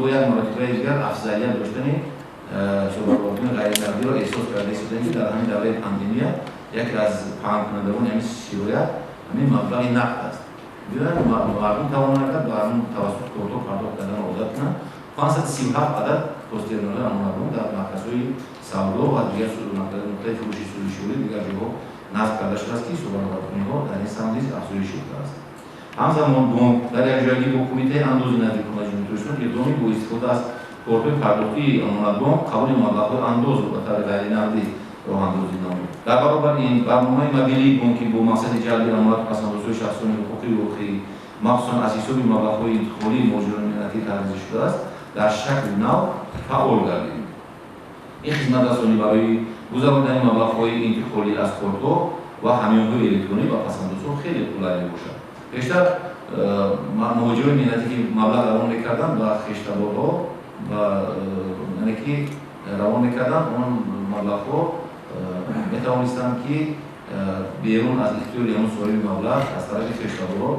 Бо як маротибаи дигар афзалият доштани ҳисоббаробаркунии ғайринақдиро эҳсос карда истодаем, ки дар ҳамин давраи пандемия яке аз паҳнкунандагони ҳамин сироят ҳамин маблағи нақд аст. Биёянд, мардум тавонанд кард ба ҳамин тавассути кортҳо пардохт кардан одат кунанд. 537 адад посттерминалҳои Амонатбонк дар марказҳои савдо ва дигар нуқтаи фурӯши сӯзишворӣ, дигар ҷоҳо насб карда шудааст, ки ҳисоббаробаркуниҳо дар ин самт низ афзоиш ёфтааст. Ҳамзамон бонк дар якҷоягӣ бо Кумитаи андози назди Ҳукумати Ҷумҳурии Тоҷикистон иқдоми бо истифода аз кортҳои пардохтии Амонатбонк қабули маблағҳои андозро ба таври ғайринақдӣ роҳандозӣ намуд. Дар баробари ин, барномаи мобилии бонкӣ бо мақсади ҷалби амонату пасандозҳои шахсони ҳуқуқию воқеӣ, махсусан аз ҳисоби маблағҳои интиқолии муҳоҷирони меҳнатӣ тарҳрезӣ шудааст, дар шакли нав фаъол гардид. Ин хизматрасонӣ барои гузарондани маблағҳои интиқолӣ аз кортҳо ва ҳамёнҳои электронӣ ба пасандозҳо хеле қулай мебошад. Пештар муҳоҷирони меҳнатӣ, ки маблағ равон мекарданд ба хештаборҳо, ба яъне ки равон мекарданд, он маблағҳо метавонистанд, ки берун аз ихтиёри ҳамон соҳиби маблағ аз тарафи хештаборҳо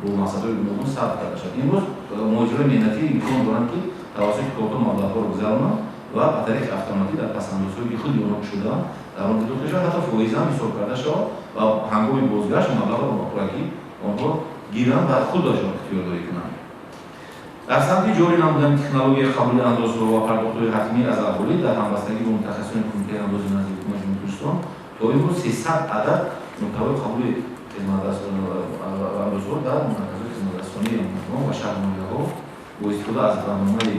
бо мақсадҳои гуногун сарф карда шавад. Имрӯз муҳоҷирони меҳнатӣ имкон доранд, ки тавассути кортҳо маблағҳоро гузаронанд ва ба тариқи автоматӣ дар пасандозҳое, ки худи онҳо шудаанд, дар он гузошта шавад, ҳатто фоиза ҳам ҳисоб карда шавад ва ҳангоми бозгашт маблағро ба пуррагӣ онҳо гиранд ва худашон ихтиёрдорӣ кунанд. Дар самти ҷорӣ намудани технологияи қабули андозҳо ва пардохтҳои ҳатмӣ аз аҳолӣ дар ҳамбастагӣ бо мутахассисони Кумитаи андози назди Ҳукумати Ҷумҳурии Тоҷикистон то имрӯз 300 адад нуқтаҳои қабули андозҳо дар марказҳои хизматрасонии Амонатбонк ва шаҳру ноҳияҳо бо истифода аз барномаи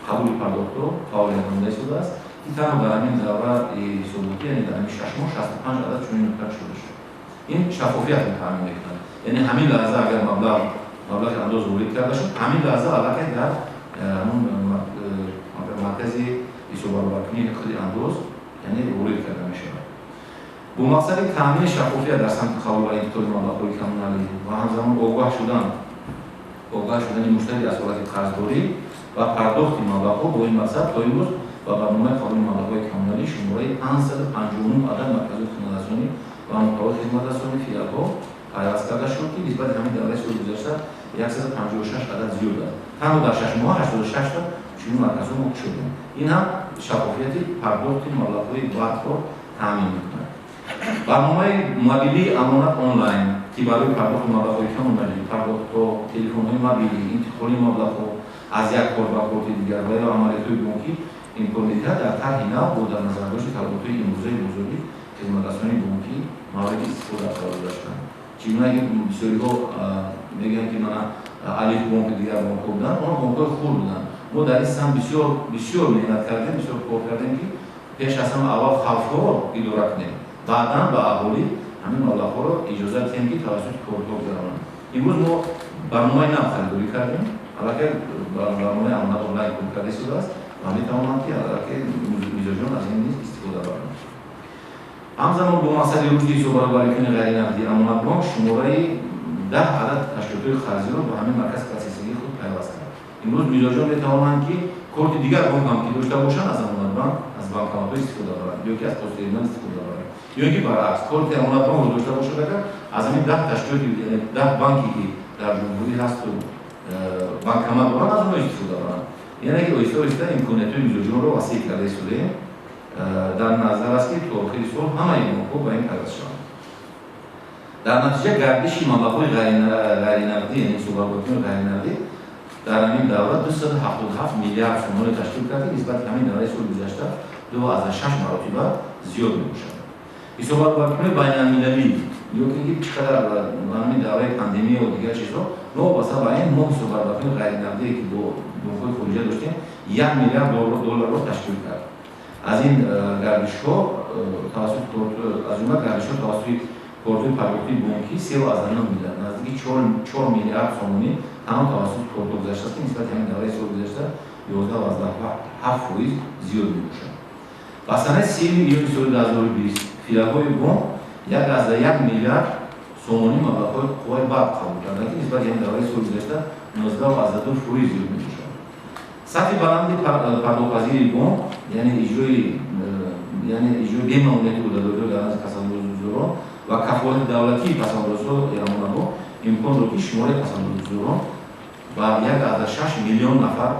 қабули пардохтҳо фаъолият намуда истодааст, ки танҳо дар ҳамин давраи ҳисоботӣ, яъне дар ҳамин 6 моҳ, 65 адад чунин нуқта кушода шуд. Ин шаффофиятро таъмин мекунад, яъне ҳамин лаҳза агар маблағи андоз ворид карда шуд, ҳамин лаҳза аллакай дар ҳамон маркази ҳисоббаробаркунии худи андоз, яъне, ворид карда мешавад. Бо мақсади таъмини шаффофият дар самти қабул ва интиқоли маблағҳои коммуналӣ ва ҳамзамон огаҳ шудани муштарӣ аз ҳолати қарздорӣ ва пардохти маблағҳо, бо ин мақсад то имрӯз ба барномаи қабули маблағҳои коммуналӣ шумораи 559 адад марказҳои хизматрасонӣ ва нуқтаҳои хизматрасонӣ, филиалҳо пайваст карда шуд, ки нисбати ҳамин давраи соли гузашта 156 адад зиёд аст. Танҳо дар 6 моҳ 86та чунин марказҳо мо кушодем. Ин ҳам шаффофияти пардохти маблағҳои барқро таъмин мекунад. Барномаи мобилии Амонат Онлайн, ки барои пардохти маблағҳои коммуналӣ, пардохтҳо телефонҳои мобилӣ, интиқоли маблағҳо аз як корт ба корти дигар ва ё амалиётҳои бонкӣ имкон медиҳад, дар тарҳи нав бо дар назардошти талаботҳои имрӯзаи бозори хизматрасонии бонкӣ мавриди истифода қарор дода шуданд. Чӣ гуна ки бисёриҳо мегӯянд, ки мана Алиф бонк, дигар бонкҳо буданд, онҳо бонкҳои хурд буданд. Мо дар ин самт бисёр бисёр меҳнат кардем, бисёр кор кардем, ки пеш аз ҳама аввал хавфҳоро идора кунем, баъдан ба аҳолӣ ҳамин маблағҳоро иҷозат диҳем, ки тавассути кортҳо гузаронанд. Имрӯз мо барномаи нав харидорӣ кардем, аллакай барномаи Амонат Онлайн кор карда истодааст ва метавонанд, ки аллакай мизоҷон аз ин низ истифода баранд. Ҳамзамон бо мақсади рушди ҳисоббаробарикунии ғайринақдӣ Амонатбонк шумораи 10 адад ташкилотҳои қарзиро ба ҳамин маркази процессингии худ пайваст кард. Имрӯз мизоҷон метавонанд, ки корти дигар бонк ҳам ки дошта бошанд, аз Амонатбанк аз банкоматҳо истифода баранд ё ки аз посттерминал истифода баранд, ё ки баръакс, корти Амонатбонкро дошта бошад агар, аз ҳамин 10 ташкилоти, яъне 10 банке, ки дар ҷумҳурӣ ҳасту банкомат доранд, аз онҳо истифода баранд. Яъне ки оҳиста оҳиста имкониятҳои мизоҷонро васеъ карда истодаем. Дар назар аст, ки то охири сол ҳамаи бонкҳо ба ин пайваст шаванд. Дар натиҷа гардиши маблағҳои ғайринақдӣ, яъне ҳисоббаробаркунии ғайринақдӣ, дар ҳамин давра 277 миллиард сомонӣ ташкил кард, ки нисбати ҳамин давраи соли гузашта 2,6 маротиба зиёд мебошад. Ҳисоббаробаркунии байналмилалӣ ё ки чӣ қадар ҳамин давраи пандемия ва дигар чизҳо, новобаста ба ин, мо ҳисоббаробаркунии ғайринақдие, ки бо бонкҳои хориҷа доштем, 1 миллиард долларро ташкил кард. Аз ин гардишҳо тавассути аз ҷумла гардишҳо тавассути кортҳои пардохтии бонкӣ 3,9 миллиард, наздики 4 миллиард сомонӣ танҳо тавассути кортҳо гузаштааст, ки нисбати ҳамин давраи соли гузашта 11,7% зиёд мебошад. Ба санаи 3-юми июни соли 2020 филиалҳои бонк 1,1 миллиард сомонӣ маблағҳои қувваи барқ қабул карданд, ки нисбати ҳамин давраи соли гузашта 19,2% зиёд мебошад. Сатҳи баланди пардохтпазирии бонк, яъне иҷрои бемамониати ӯҳдадориҳо дар назди пасандозгузорон ва кафолати давлатии пасандозҳо Амонатбонк имкон дод, ки шумораи пасандозгузорон ба 1,6 миллион нафар.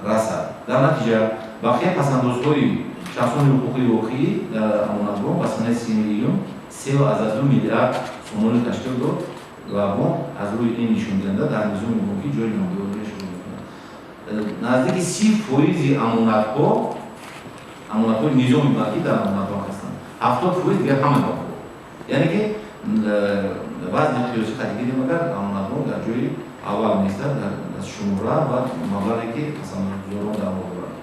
расад. Дар натиҷа бақияи пасандозҳои шахсони ҳуқуқии воқеӣ дар Амонатбонк ба санаи 30 июн 3,2 миллиард сомонӣ ташкил дод ва бонк аз рӯи ин нишондиҳанда дар низоми бонкӣ ҷои намояндагиро ишғол мекунад. Наздики 30% амонатҳои низоми бонкӣ дар Амонатбонк ҳастанд, 70% дигар ҳама бонкҳо. Яъне ки вазни қиёсӣ қати гирем, агар Амонатбонк дар ҷои аввал меистад дар шумора ва маблағе, ки пасандозгузорон дар мо доранд.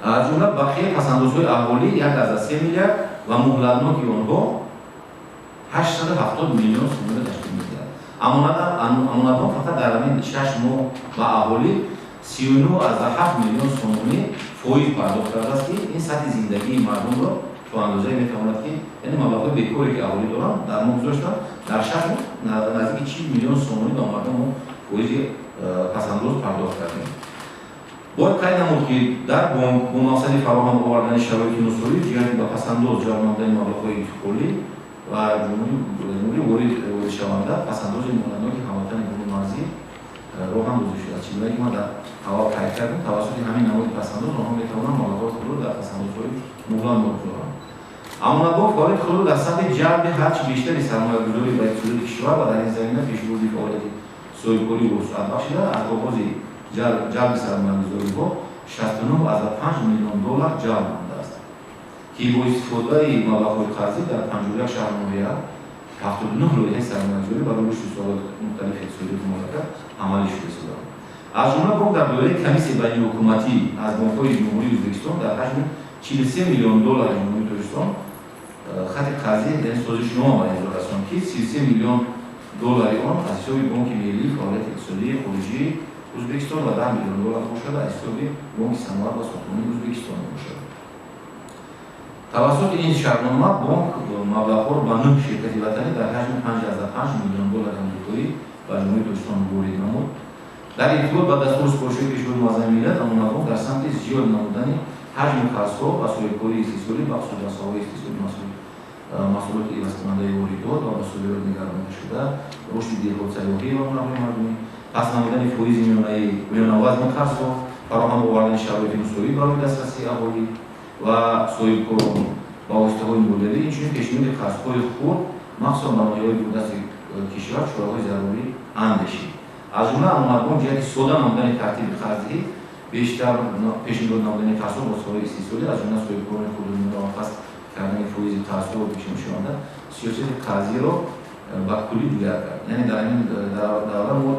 Аз ҷумла бақияи пасандозҳои аҳолӣ 1,3 миллиард ва муҳлатноки онҳо 870 миллион сомонӣ ташкил медиҳад. Амонатбонк фақат дар ҳамин 6 моҳ ба аҳолӣ 39,7 миллион сомонӣ фоиз пардохт кардааст, ки ин сатҳи зиндагии мардумро то андозае метавонад, ки яъне маблағҳои бекоре, ки аҳолӣ доранд, дар мо гузоштанд. Дар 6 моҳ наздики 40 миллион сомонӣ ба мардум мо фоизи пасандоз пардохт кардем. Бояд қайд намуд, ки дар бонк бо мақсади фароҳам овардани шароити мусоид ҷиҳати ба пасандоз ҷалб намудани маблағҳои интиқолӣ ва ҷумҳурӣ воридшаванда, пасандози муҳлатноки ҳамватани бурунмарзӣ роҳандозӣ шудааст. Чӣ гуна ки ман дар аввал қайд кардам, тавассути ҳамин намуди пасандоз онҳо метавонанд маблағҳои худро дар пасандозҳои муҳлатнок гузоранд. Амонатбонк фаъолияти худро дар самти ҷалби ҳарчи бештари сармоягузорӣ ба иқтисодиёти кишвар ва дар ин замина пешбурди фаъолияти соҳибкорӣ вусъат бахшида, аз оғози ҷалби сармоягузориҳо 69,5 миллион доллар ҷалб намудааст, ки бо истифодаи маблағҳои қарзӣ дар 51 шаҳру ноҳия 79 лоиҳаи сармоягузорӣ барои рушди соҳаҳои мухталифи иқтисодиёти мамлакат амалӣ шуда истодаанд. Аз ҷумла бонк дар доираи комиссияи байниҳукуматӣ аз бонкҳои Ҷумҳурии Ӯзбекистон дар ҳаҷми 43 миллион доллари Ҷумҳурии Тоҷикистон хати қарзӣ, яъне созишнома ба имзо расонд, ки 33 миллион доллари он аз ҳисоби Бонки миллии фаъолияти иқтисодии хориҷии Ӯзбекистон ва 10 миллион доллар бошад, аз ҳисоби Бонки саноат ва сохтмонии Ӯзбекистон мебошад. Тавассути ин шартнома бонк маблағҳоро ба нӯҳ ширкати ватанӣ дар ҳаҷми 5,5 миллион доллари амрикоӣ ба Ҷумҳурии Тоҷикистон ворид намуд. Дар иртибот ба дастуру супоришҳои Пешвои муаззами миллат, Амонатбонк дар самти зиёд намудани ҳаҷми қарзҳо ба соҳибкории истеҳсолӣ, бахусус дар соҳаҳои истеҳсоли маҳсулоти ивазкунандаи воридот ва ба содирот нигарондашуда, рушди деҳот, сайёҳӣ ва ҳунарҳои мардумӣ, паст намудани фоизи миёнавазни қарзҳо, фароҳам овардани шароити мусоид барои дастрасии аҳолӣ ва соҳибкорон ба воситаҳои молиявӣ, инчунин пешниҳоди қарзҳои хурд, махсусан ба ноҳияҳои дурдасти кишвар, чораҳои зарурӣ андешид. Аз ҷумла Амонатбонк ҷиҳати сода намудани тартиби қарздиҳӣ, бештар пешниҳод намудани қарзҳо бо соҳаи истеҳсолӣ, аз ҷумла соҳибкорони хурду миёна, паст кардани фоизи қарзҳо пешниҳодшаванда, сиёсати қарзиро ба куллӣ дигар кард. Яъне дар ҳамин давра мо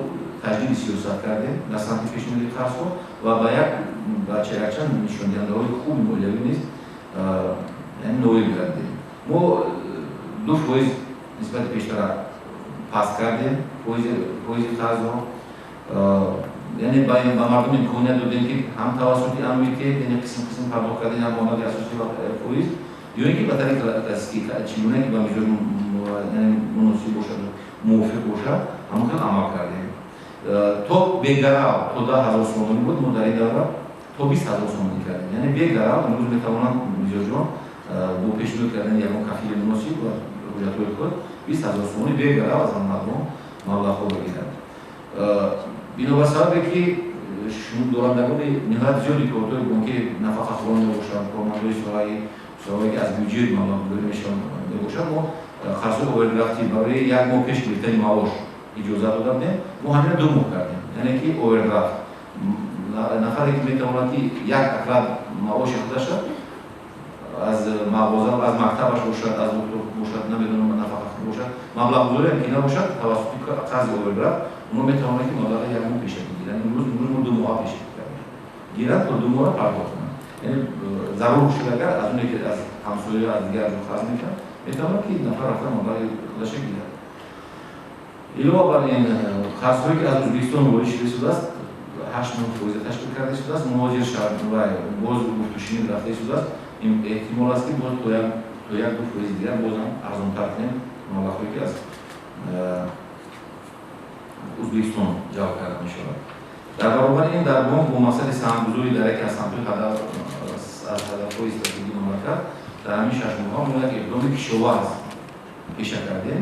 таҷдиди сиёсат кардем дар самти пешниҳоди қарзҳо ва ба як ба якчанд нишондиҳандаҳои хуби молиявӣ низ яъне ноил гардидем. Мо 2% нисбати пештара паст кардем фоизи қарзро, яъне ба мардум имконият додем, ки ҳам тавассути аннуитет, яъне қисм қисм пардохт кардани ҳам маблағи асосӣ ва фоиз, ё ин ки ба тариқи классикӣ, чӣ гуна ки ба мизоҷ муносиб бошад, мувофиқ бошад, ҳамон хел амал кардем. То бегарав то 10 000 сомонӣ буд, мо дар ин давра то 20 000 сомонӣ кардем. Яъне бегарав имрӯз метавонанд мизоҷон бо пешниҳод кардани ягон кафили муносиб ва ҳуҷҷатҳои худ 20 000 сомонӣ бегарав аз Амонатбонк маблағҳо бигиранд. Бинобар сабабе ки дорандагони ниҳоят зиёди кортҳои бонкӣ нафақахӯрон мебошанд, кормандои соҳае, ки аз бюҷет маблағгузорӣ мешаванд, мебошанд, мо қарзҳои овердрафтӣ барои як моҳ пеш гирифтани маош иҷозат дода будем. Мо ҳамина 2 моҳ кардем. Яъне ки овердрафт нафаре ки метавонад, ки як оклад маоши худаша аз мағоза, аз мактабаш бошад, аз доктор бошад, намедонам, нафақахӯр бошад, маблағгузориам ки набошад, тавассути қарзи овердрафт онҳо метавонанд, ки маблағи як моҳ пешакӣ гиранд. Имрӯз мо 2 моҳа пешакӣ кардем, гиранд, то 2 моҳа пардохт кунанд. Яъне зарур шуд агар, аз оне ки аз ҳамсоя, аз дигар ҷо қарз мекунад, метавонад, ки нафар рафта маблағи худаша гирад. Илова бар ин, қарзҳое, ки аз Ӯзбекистон ворид шуда истодааст, 8-9 фоиза ташкил карда истодааст. Муҳоҷир боз гуфтушунид рафта истодааст. Эҳтимол аст, ки боз то 1-2 фоизи дигар бозам арзонтар кунем маблағҳое, ки аз Ӯзбекистон ҷалб карда мешавад. Дар баробари ин, дар бонк бо мақсади саҳмгузорӣ дар яке аз самтҳои аз ҳадафҳои стратегии мамлакат, дар ҳамин 6 моҳа мо як иқдоми кишоварз пеша кардем.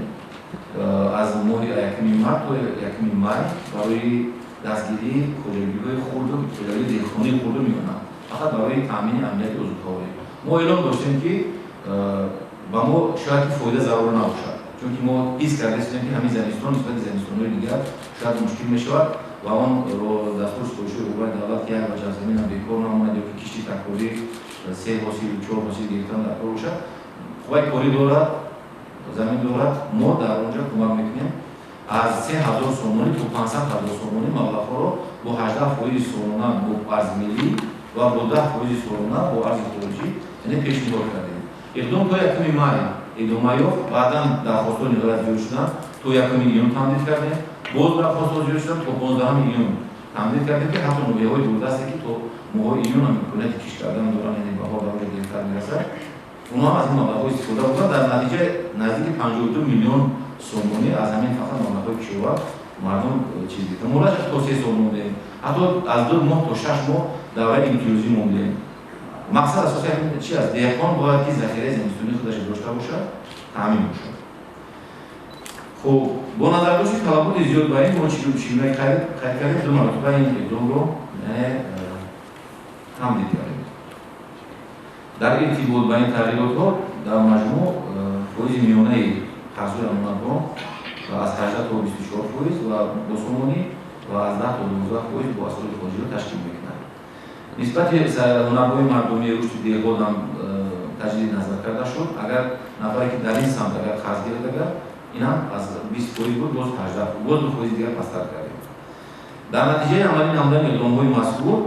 Аз моҳи 1 март то 1 май барои Дастгирии хоҷагиҳои хурду хоҷагии деҳқонии хурду миёна, фақат барои таъмини амнияти озуқаворӣ. Мо эълон доштем, ки ба мо шояд ки фоида зарур набошад, чунки мо ҳис кардаистем, ки ҳамин зимистон нисбати зимистонҳои дигар шояд мушкил мешавад ва он дастур супоришҳои роҳбари давлат, ки як ваҷаб заминам бекор намонад ё ки кишти такрорӣ, се ҳосил, чор ҳосил гирифтан дар кор бошад. Қувваи корӣ дорад, замин дорад, мо дар он ҷо кӯмак мекунем. Аз 3000 сомонӣ то 500 000 сомонӣ маблағҳоро бо 18% солона бо арзи миллӣ ва бо 10% солона бо арзи хориҷӣ, яъне, пешниҳод кардем. Иқдом то 1 май идома ёфт, баъдан дархостҳо ниҳоят зиёд шуданд, то 1 июн тамдид кардем. Боз дархостҳо зиёд шуданд, то 15 июн тамдид кардем, ки ҳатто ноҳияҳои дурдасте, ки то моҳҳои июн ҳам имконияти кишт кардан доранд, яъне баҳор дар онҷо дертар мерасад, онҳо ҳам аз ин маблағҳо истифода бурданд. Дар натиҷа наздики 52 миллион сомонӣ аз ҳамин фақат маблағҳои кишовар мардум чиз гирифтанд. Муҳлаташ то 3 сол мондем, ҳатто аз 2 моҳ то 6 моҳ давраи имтиёзӣ мондем. Мақсад асоси ҳамин чи аст? Деҳқон бояд ки захираи зимистонии худашро дошта бошад, таъмин бошад. Хуб, бо назардошти талаботи зиёд ба ин мо чигуна қайд кардем, ду маротиба ин иқдомро, яъне, тамдид кардем. Дар иртибот ба ин тағйиротҳо дар маҷмӯъ фоизи миёнаи қарзҳои амонатбонк аз 18 то 24% ва бо сомонӣ ва аз 10 то 12% бо асъори хориҷиро ташкил мекунад. Нисбати ҳунарҳои мардумии рушди деҳот ҳам таҷдиди назар карда шуд. Агар нафаре, ки дар ин самт агар қарз гирад, агар ин ҳам аз 20% буд, боз 18, боз 2% дигар пасттар кардем. Дар натиҷаи амалӣ намудани иқдомҳои мазкур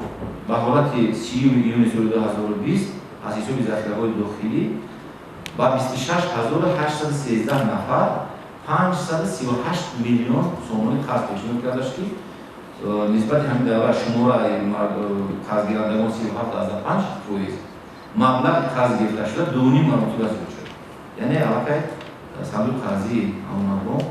ба ҳолати 30 июни соли 2020 аз ҳисоби захираҳои дохилӣ ба 26 813 нафар 538 миллион сомонӣ қарз пешниҳод карда шуд, ки нисбати ҳамин давра шумораи қарзгирандагон 37,5%, маблағи қарз гирифташуда 2,5 маротиба зиёд шуд. Яъне, аллакай сандуқи қарзии амонатбонк